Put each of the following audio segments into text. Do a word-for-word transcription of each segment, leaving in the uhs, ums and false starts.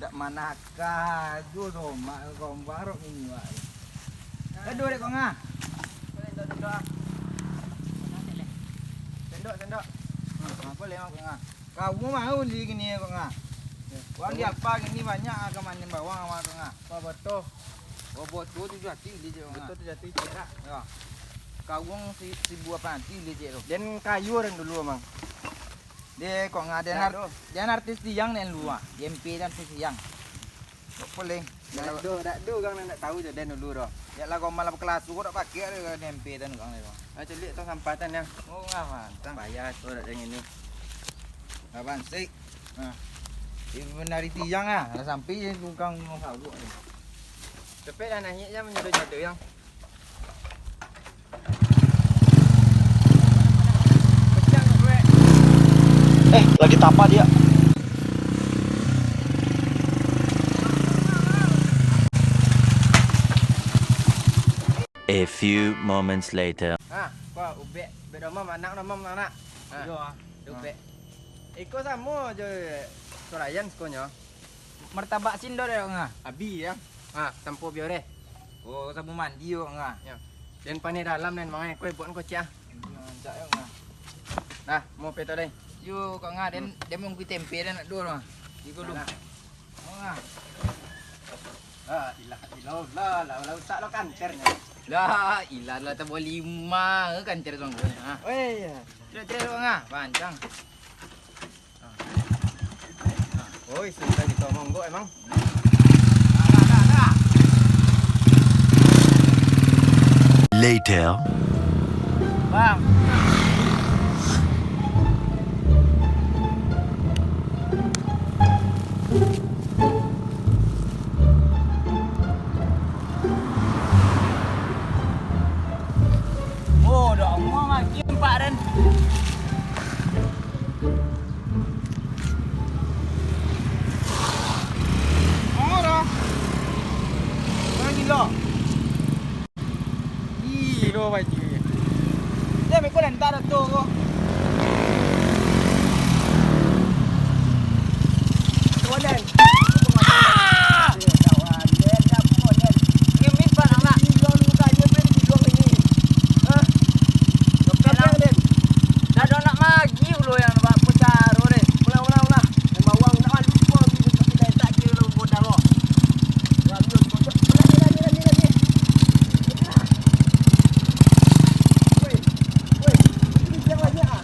Dak manakah jo somak ko, barok ini, Wak. Aduh, dek kau ngah. Sendok, sendok. Sendok, sendok. Hmm, apa lewat kau ngah? Kau mau beli gini ya, kau ngah? Uang di apa gini banyak ah, kamanin bawang sama kau ngah? Apa betul? Oh, boto tujuah ratuih beli je, Bang. Boto tujuah ratuih cek, Kak. Yo. Kawung si, sibu apan ratuih beli je tu. Den kayo den dulu, Bang. Deh, kok nggak ada. Dak nar-, doh. Dia artis tiang den dulu, ah. Di M P dan artis tiang. Kok boleh? Dak doh, dak doh, urang nan dak tahu je den dulu doh. Ya lah, kau malah kelas, kok dak pakai ada di M P dan urang ni, Bang. Ah, celik tu sampah tan, ya. Oh, nggak, Bang. Tang. Payah tu dak dengan ini. Abang, sik. Nah. Ibu nari tiang ah, lah sampai je tukang rumah kawuk ni. Cepet lah naik je, menjodoh-jodoh yang. Eh, lagi tapa dia? A few moments later. Ha, kau ubek, ubek domam, anak domam, anak. Ha, iyo, ah. Ubek. Iko samo jo Sorayan sekonyo. Martabak sindo dek ngah. Abi ya. Ha, sampo biore. Oh, sampo mandi yo ngah. Ya. Den paneh dalam den mangai, kau buat kau cah. Rancak yo ngah. Nah, mau peto deh. Yo, kau ngah den, hmm, den mungkin tempe den nak dulu. Iko lu. Nah. Mau ngah. La ilaha illallah, lah, lah, utak lo kanter nyo. La ilaha illallah, tabao lima kanter tu. Ha. Oh iya. Tidak, tidak, ngah, pancang. Oi, susah ditomong kok emang. Later. Bang. Oh, dah rumah makin empat dan. Oh, dah. Orang gila. Gila baju. Dia meko lantar tu ko. Kawan. Ah! Kawan. Dia dah kawan. Ini miss, Bang, nak. Gila lu tanya, Bang, gila ini. Hah? Dompet, Bang. Dah, dah nak magi ulo yang buat pecah tu deh. Ulang, ulang, ulang. Yang bawang nak malu kau ni, tapi dah tak kira lu modal kau. Ulang, ulang, ulang. Lagi, lagi, lagi, lagi. Weh, weh, ini siapa aja, ah?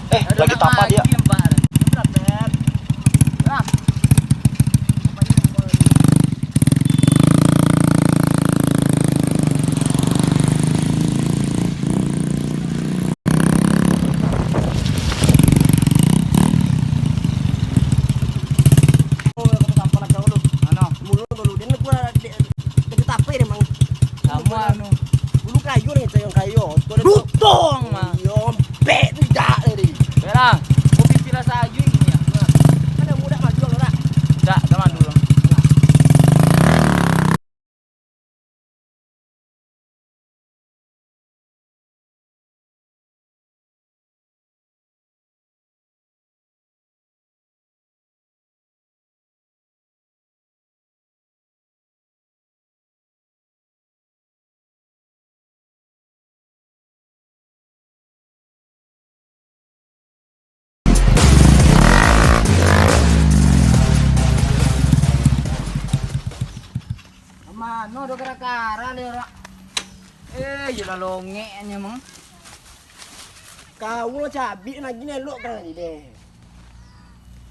Eh, lagi tapa dia. Sama anu. Dulu kayu ni, cayong kayu. Dutong mah. Yo, bek tu jak tadi. Berang. Kopi pila sayu ini ya. Mana muda maju lo nak? Tak, teman dulu. Mano do kara-kara le, Rak? Eh, yo lah longek nyo, Mang. Kau lah cabik lagi ni elok kan ni deh.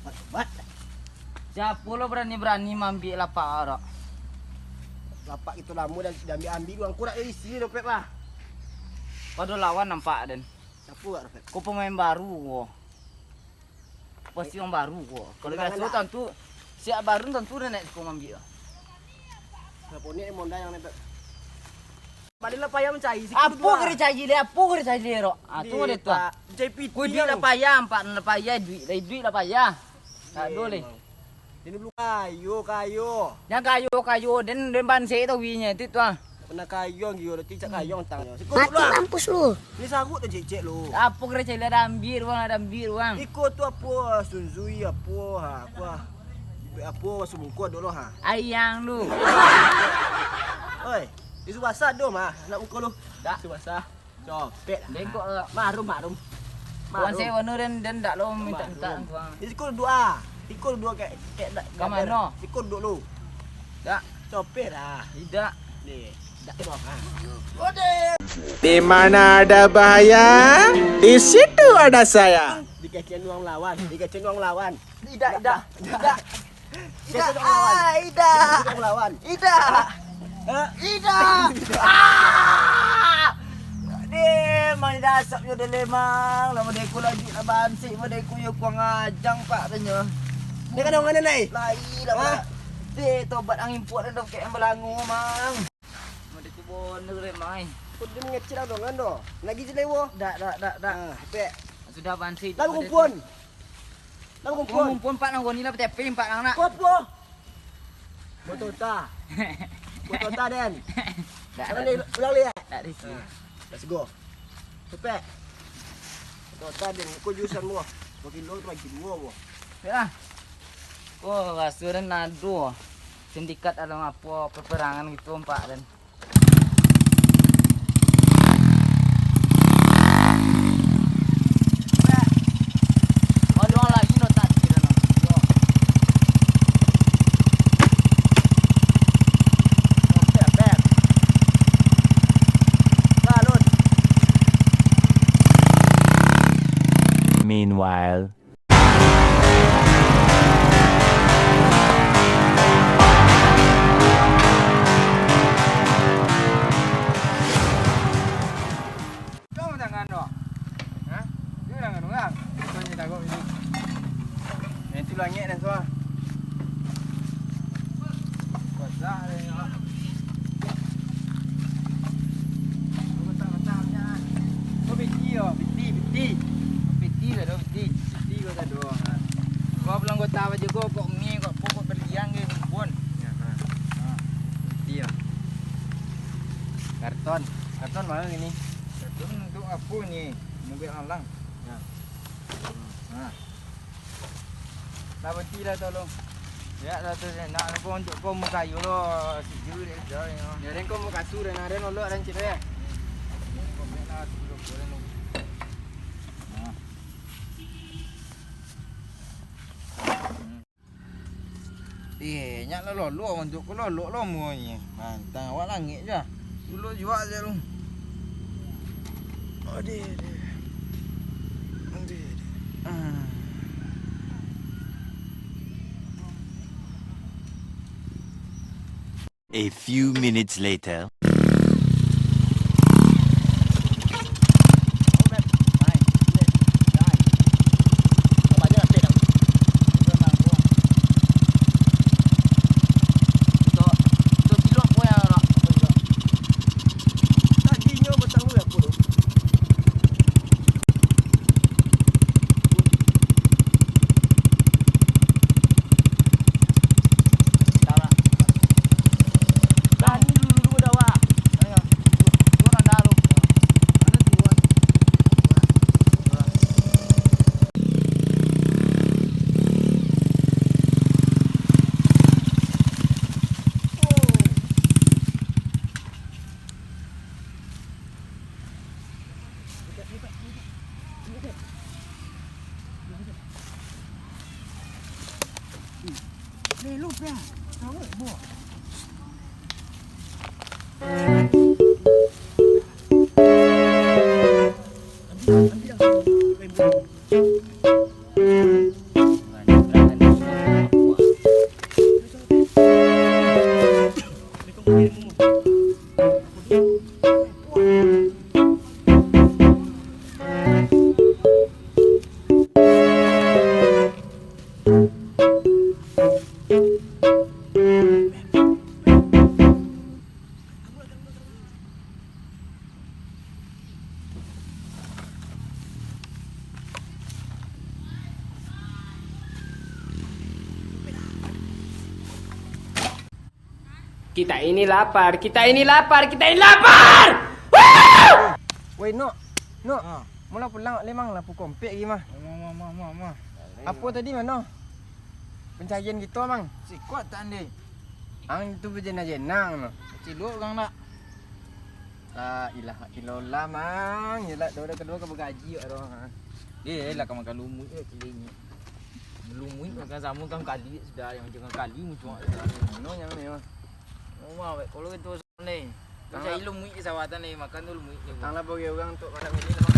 Bat, bat. Siapo lo barani-barani maambiak lapak, Rak? Lapak kito lamo dah diambiak-ambiak, uang kurang isi dompet lah. Pado lawan nampak den. Siapo, Rak, dompet? Ko pamain baru ko. Pasti urang baru ko. Kalau biaso tantu, siap baru tantu dah naik siko mambiak. Siapo ni Monda yang nempel? Balilah payah mancari. Apo ka dicari lai? Apo ka dicari lai, Rok? Ah, tu deh tu. Cari piti. Duit lah payah, Pak, lah payah, duit lah, duit lah payah. Tak ado lai. Jadi lu kayo, kayo. Jan kayo, kayo, den, den banse tu winyo tu, tu ah. Pernah kayo, gio, dah cicak kayo tangan. Mati mampus lu. Ni sagut dah cicak lu. Apo ka cari lai, dah ambiak urang, dah ambiak urang. Iko tu apo, Sunzui, apo, ha, apo, ah. Apo, sumungkuan dulu, ha. Ayang lu. Oi, di Subasa do mah, nak buka lu. Dak. Subasa. Copek lah. Bengkok lah. Marum, marum. Wan se wanu den, den dak lo minta-minta. Di siko duduk ah. Siko duduk kek, kek dak. Ka mano? Siko duduk lu. Dak. Copek lah. Idak. Ni. Dak tu ah. Di mana ada bahaya, di situ ada saya. Dikecekan urang lawan, dikecekan urang lawan. Idak, idak, idak. Idak, ah, idak. Idak. Hah? Idak. Ah! Deh, main dasap nyo deh, Mang. Lah, model ku lagi lah bansik, model ku yo kuang ajang, Pak, tanyo. Dia kan orang mana, Nai? Lai lah, Pak. Deh, tobat ang import dah, kek yang belangu, Mang. Model ku bondo deh, Mang. Kau dia mengecil abang kan, doh? Lagi jelewo. Dak, dak, dak, dak. Ah, pek. Sudah bansik. Lalu kumpul. Nang kumpul. Kumpul, Pak, nang goni lah, P T P, Pak, nang nak. Kumpul. Botota. Botota, den. Dak, dak. Ulang lihat. Dak, dak. Nah, let's go. Cepet. Botota, den. Kau jurusan buah. Dua kilo tu lagi dua buah. Ya. Oh, raso den ado sindikat dalam apo peperangan gitu, Pak, den. Meanwhile. Kau tangan tu? Hah? Kau tangan orang? Kau ni takut ni. Yang tu langit dah semua. Basah dah ni, Mak. Basah-basah punya. Kau piti, oh, piti, piti. Piti lah tu, piti. Piti kau tak ada, ha. Kau pulang kota aja kau, kau ni, kau, kau, kau berlian ke, pun. Ya, ha. Ha. Piti, oh. Karton. Karton mana ni? Karton untuk apa ni? Mobil alang. Ya. Ha. Lah, berhenti lah, tolong. Ya, lah tu, nak kau untuk kau muka ayu lo, sijil dek jauh ni. Ya, den kau muka sur, nah, den olok, den cik, ya. Kau main lah, tu dulu, kau main dulu. Ha. Eh, nyak lah lolok, mantuk ko lolok lo muanyo. Pantang awak langik je. Dulu juak je lu. Adeh, adeh. Adeh, adeh. Ah. A few minutes later. Kita ini lapar, kita ini lapar, kita ini lapar! Woo! Woi, Nok, Nok, Ah. Mulo pulang, leh, Mang, lah pukul ampek lagi mah. Mah, mah, mah, mah, mah. Apo tadi mano? Pencarian kito, Mang. Sikuat tak, Andi? Ang tu bejena-jena, Mang. Cilok urang nak. La ilaha illallah, Mang. Yelah, dah, dah kaduo ka bagaji awak tu, ha. Eh, lah ka makan lumuik je, cilinyo. Lumuik makan samo kan kali sudah, yang jangan kali muncul sudah. Mano yang ni, Mang? Oh, wah, kalau itu ni. Tang lah. Cari lumuik di sawah tu ni, makan tu lumuik ni. Tang lah bagi urang tu pada ini lah.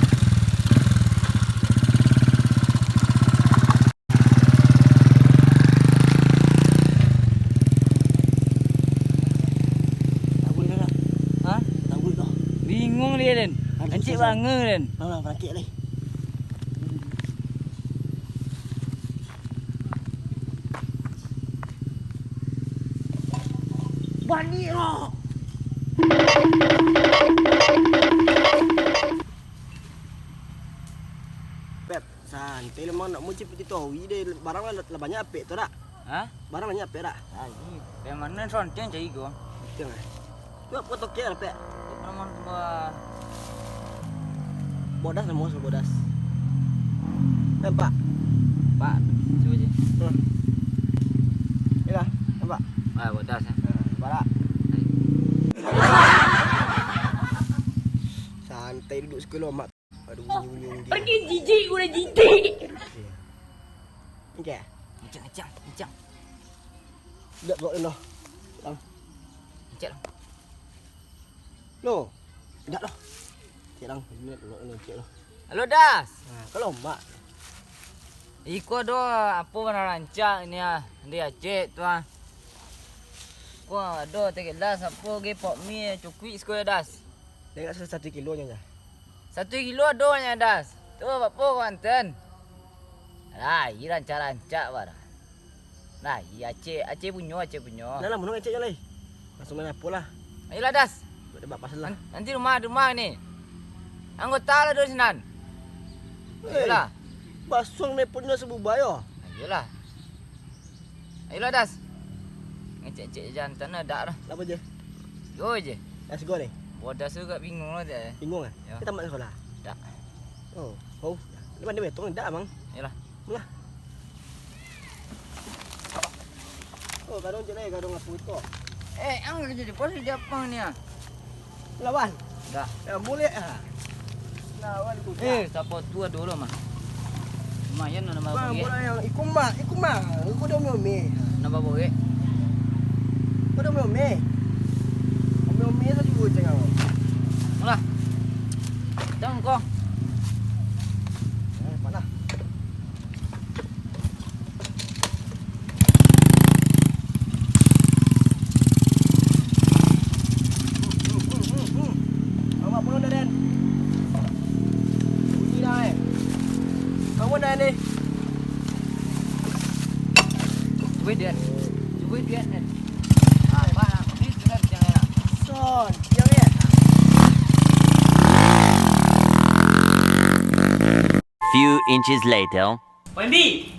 Tahu dah. Ha? Tahu dah. Bingung dia, Den. Ada Encik susah. Bangga, Den. Alah, parakik leh. Baliak lah. Pep, santai lah, Mang, nak muncik piti towi deh. Barang lah, lah banyak apek tu dak? Hah? Barang banyak apek dak? Lagi. Dari mana sonteng cari ko? Sonteng, eh? Tu apo toke lah, Pek? Tok nama tu, bah. Bodas namo, so bodas. Nampak? Pak, cuba je. Hmm. Yalah, nampak? Ah, bodas, eh. Nah, nampak tak? Hai. Santai duduk sekolah, Mak. Aduh, bunyi-bunyi dia. Pergi jijik, udah jijik. Okey. Kencang, kencang, kencang. Dak, blok dah. Lang. Kencang, lang. Lo, dak lah. Cek lang, sini lo, lo cek lo. Halo, Das. Nah, kalau mak. Iko do apo bana rancak ni ah, di Aceh tu ah. Ko ado teh gelas apo ge pok mi cukuik siko ya, Das. Dak satu kilo nyo ja. Satu kilo ado nyo, Das. Tu apo ko anten? Lai rancak-rancak bara. Nah, iya, Aceh, Aceh punyo, Aceh punyo. Nah, lah, munang Aceh je lai. Langsung main apo lah. Ayolah, Das. Buat debak pasal lah. Nan-, nanti rumah, rumah ni. Anggota lah dulu sinan. Eh, ayolah. Basuang main punyo sabubai yo. Ayolah. Ayolah, Das. Ngecek-cek jantan lah, dak lah. Apo je? Yo je. Das go ni. Bodas tu gak bingung lah dia. Bingung ah? Yo. Kita tamat sekolah. Dak. Oh, oh. Dia pandai betong dak, Mang? Ayolah. Lah. Oh, kadang jelek, kadang apa itu. Eh, ang kerja di pos di Japang ni ah. Lawan. Dah. Ya, mulai ah. Lawan ku. Eh, siapa tu ada orang mah. Lumayan nak nambah. Bang, bola yang ikut mak, ikut mak. Ikut dia umi-umi. Nambah boleh. Ikut dia umi-umi. Umi-umi tu juga cakap. Mula. Tang kau. Eh, mana? Awak pulang dah, Den. Bunyi dah, eh. Kamu dah, Den. Cuba dia. Cuba dia, Den. Apa? Ini sudah jangan enak. Son, jangan enak. Few inches later. Wendy!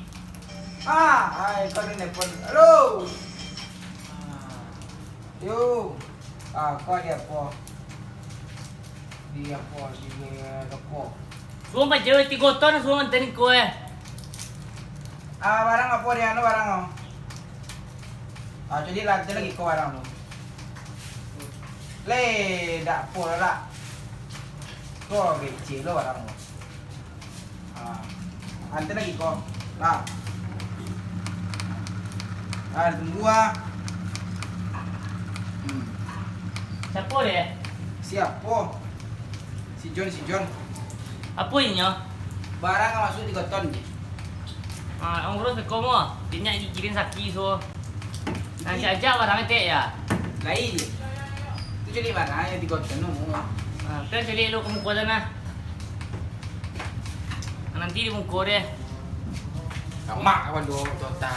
Ah, ai, kau ni nelpon. Halo! Ah, yo. Ah, kau di apo? Di apo? Di toko. Suruh baca tigo ton, suruh ngantarin kau, eh. Ah, barang apo di anu barang kau? Ah, jadi lantai lagi kau barang tu. Le, dak apo lah. Kau becek lo barang tu. Ah, antai lagi ko. Nah. Ah, tunggu ah. Hmm. Siapa dia? Siapa? Si John, si John. Apa inyo? Barang ka masuk tigo ton je. Ah, urus beko mo. Inyo gigirin saki so. Nah, si aja barang etek ya. Lai je. Tu culi barang yang tigo ton tu. Ah, kan culi lu ke muka sana. Nanti di muka dia. Kamak kawan dua kota.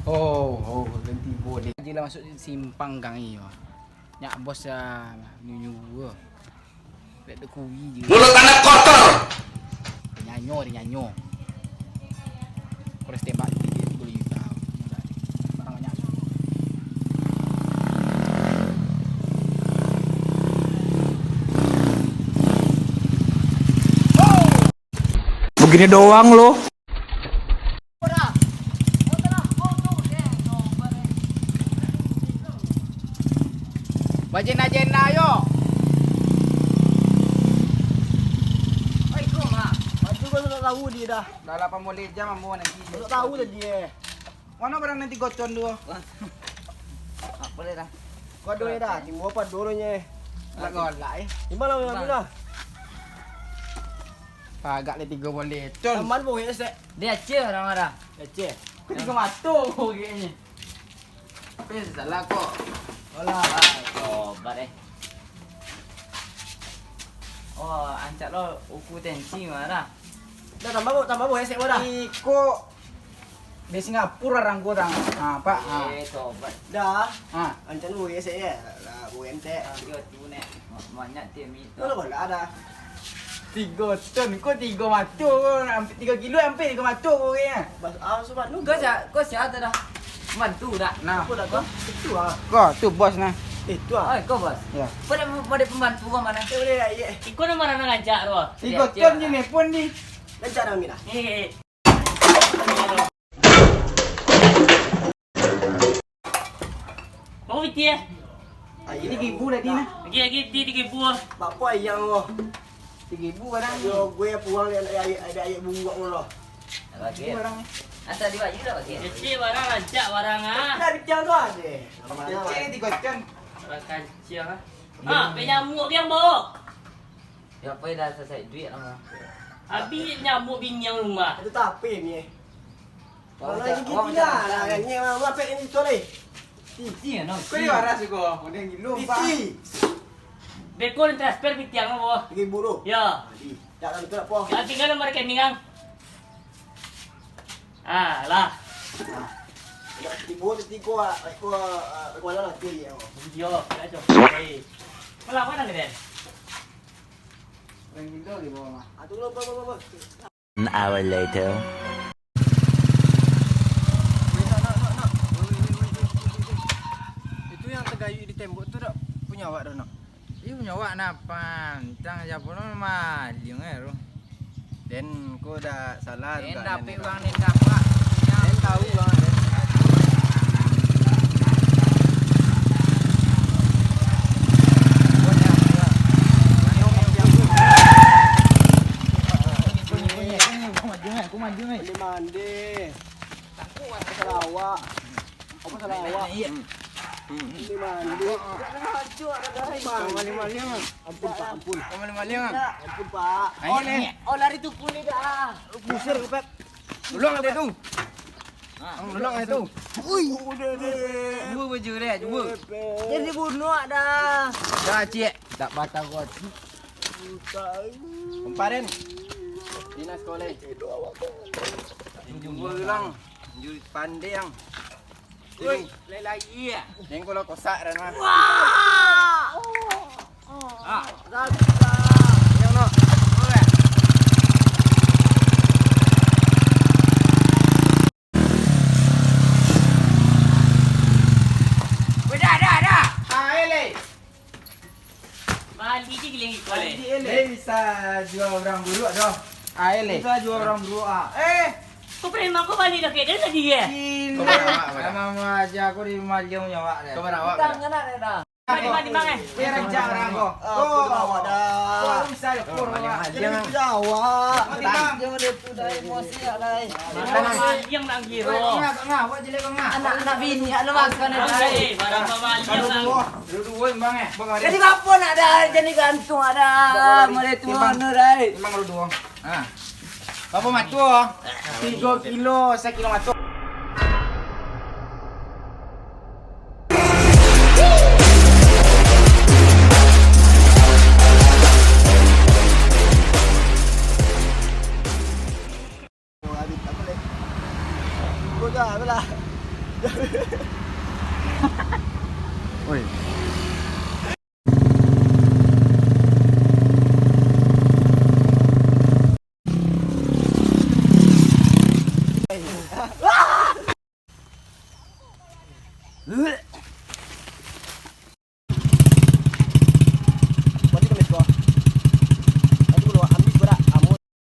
Oh, oh, nanti boleh. Aja lah masuk simpang gang iyo. Nyak bos ah, nyunyu. Lek dekui je. Mulut anak kotor. Nyanyo, dia nyanyo. Kau dah tembak dia, dia boleh juta. Barang banyak. Gini doang lo. Bajenda-jenda yo. Oi, ko, Mak. Mati ko, tak tahu dia dah. Dah lapan boleh jam ambo nanti. Tak tahu dah dia. Mano barang nan tigo ton tu? Apo le dah? Kau ado dah, timbul apo dulu nye? Lak golak, eh. Di mana, di mana? Pagak le tigo boleh ton. Aman, boh, ya, sek. Di Aceh orang marah. Aceh. Kau tigo mato kau kayaknya. Tapi salah kok. Alah. Tobat, eh. Oh, ancak lo uku tensi marah. Dah tambah, boh, tambah, boh, ya, sek, boh, dah. Iko Di Singapura urang kurang. Ha, Pak. Ha. Eh, tobat. Dah. Ha. Ancan buih sek ya. Lah, buih entek. Ah, iyo tu, Nek. Ma-, banyak tiap minit. Kalau bola ada. Tigo ton, ko tigo mato, ko ampe-, tigo kilo ampe tigo mato ko kayaknya. Bas, ah, subat nu. Ko sia, ko sia tu dah? Bantu dah. Nah. Ko dah ko? Itu ah. Ko, tu bos nah. Itu ah. Oh, ko bos. Ya. Ko dah, ko dah pembantu ko mano? Ya, boleh, ya, ya. Iko nama anak rancak tu. Tigo ton je ni pun ni. Rancak dah, Mina. Eh, eh. Berapa piti, eh? Ayo, tiga ribu tadi, nah. Lagi, lagi piti tiga ribu, ah. Bapak yang, oh. Tiga ribu barang ni. Yo, gue pulang, dia, dia, dia, dia buat dulu. Tiga ribu barang ni. Asal di baju dah pakai. Kecil barang, rancak barang, ah. Dah, piti yang tu aja. Kecil ni tiga ton. Barang kancil, ah. Ah, penyamuk yang bawa. Ya, apa dah selesai duit lama. Habis nyamuk bini yang rumah. Itu tapi ni. Orang Malah macam, gigi orang pina macam lah, ni mah, apa yang itu ni? Titi ya, no. Kau ni waras juga. Kau ni gilo, Pak. Titi. Beko ni transfer piti yang apa? Tiga ribu tu. Ya. Jadi, tak ada betul apa. Ya, tinggal nomor rekening ang. Ah, lah. Ya, tiga ribu tu tiga, ah, aku, ah, aku malam lah, tiga ribu. Yo, ya, cok. Hei. Malah apa nang ni? Orang gilo di bawah mah. Ah, tu lo, apa, apa, apa. An hour later. Weh, nak, nak, nak, nak. Weh, weh, weh, weh, weh, weh. Itu yang tagayuk di tembok tu dak punyo awak doh, nak? Iyo, punyo awak, nak, pantang aja pulo maliang eh, tu. Den, ko dak salah. Den dapik urang, den dapat. Den tahu urang, den. Bunyi, bunyi, bunyi. Aku maju, eh, aku maju, eh. Mandi, mandi. Apa salah awak? Apa salah awak? Iya. Mandi, mandi. Mandi, mandi. Ampun, Pak, ampun. Mandi, mandi, Pak. Ampun, Pak. Ayo, oh, lari tu pulih dah. Busur, Pep. Tolong ado tu. Tolong ado tu. Ui. Cuba baca dek, cuba. Jadi bunuh dah. Dah, cik. Tak patah kot. Kumparin. Dinas sekolah. Jumpa ulang. Jumpa pandai yang. Woi, lai-lai, ah. Jengkol lo kosak dah, nah. Wah! Ah. Dah, dah. Yang no. Weh, dah, dah, dah. Ah, eleh. Bali je giling ikut, eh. Bali, eh, leh. Bisa jual orang buruk doh. Ah, eh, leh. Bisa jual orang buruk, ah. Eh. Kau preman kau bali dah kek dia tadi, eh? Gila. Kau marah, marah. Emang aja aku di rumah dia punya awak deh. Kau marah, marah. Utang kena deh dah. Mandi, mandi, bang, eh. Dia rancak orang kau. Ah, kau awak dah. Kau harus bisa ada kur awak. Jadi bisa awak. Kau timbang. Dia mana tu dah emosi ya, dah, eh. Yang nak giro. Kau ngah, kau ngah. Awak jelek kau ngah. Anak, anak bini, anak mas kau nak. Oke, barang mama dia, bang. Dua-dua, bang, eh. Jadi bapa nak dah jadi gantung ada. Mulai tua, Nur, ai. Memang lu dua. Ha. Bapa mato? Tigo kilo, sakilo mato.